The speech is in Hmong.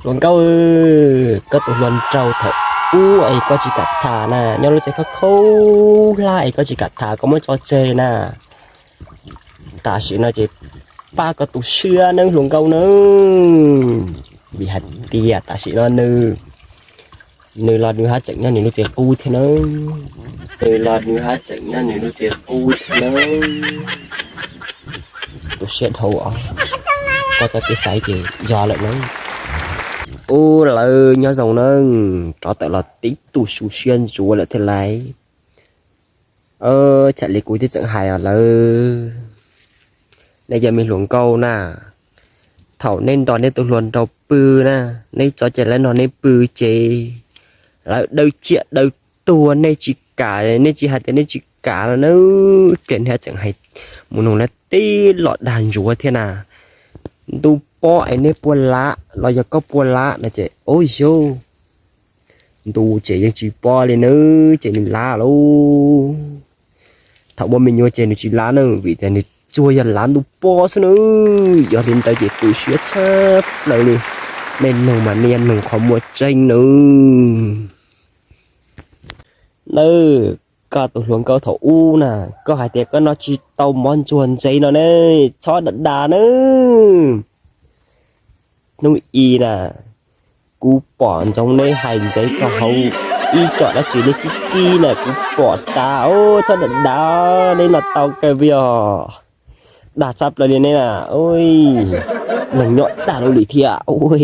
Hluas nkauj, koj tus hluas nraug thaum ub es koj tsis kam tham na, nyob lub tsev khaub khaub hlab es koj tsis kam tham, koj muab tso tseg na. Tam sim no ces pab koj tu siab nawb hluas nkauj nawb, vim hais tias tam sim no nws, nws los nws haj tseem nyob nws lub tsev qub thiab nawb, nws los nws haj tseem nyob nws lub tsev qub thiab nawb. Tu siab dhau os, koj txoj kev xaiv ces yog lawm nawb. Ub, lawv nyob zoo nawb, rov tawm los tib tug su siab ntsuav lawm thiab lauj. Tsam li kuv twb tseem hais os lawv, nej cov me hluas nkauj na, thaum nej nrog nej tus hluas nraug pw na, nej tso cai lawv nrog nej pw ces lawv daws ciam daws tuag nej tsis kam, nej tsis hais tias nej tsis kam los na, pliag nej tseem hais mus nug lawv tib los dag ntsuav thiab na. Ntu pob es nej puas lam los yog koj puas lam no ces ub yug, ntu ces yeej tsis pob li nawb, ces nws lam lauj. Thaum muaj me nyuam ces nws tsis lam na, vim tias nws tsuas yog lam ntu pob xwb nawb. Yog li ntawd ces tu siab tshaj plaws li. Nej nug mas nej yuav nug qhov muaj tseeb nawb. Nawb, koj tus hluas nkauj thaum ub na, koj hais tias koj noj tsis tau mov ntsuag ntsev no ne, txhob dag dag nawb. Hnub i na, kuv pom ntsoov neb hais ntxeev txog hauv ib tsom dab tsi neb kib kib na, kuv pom tas, txhob dag dag, neb noj tau kawg li os. Dag tshaj plaws li neb na, neeg nyob dag lub li thiab ua.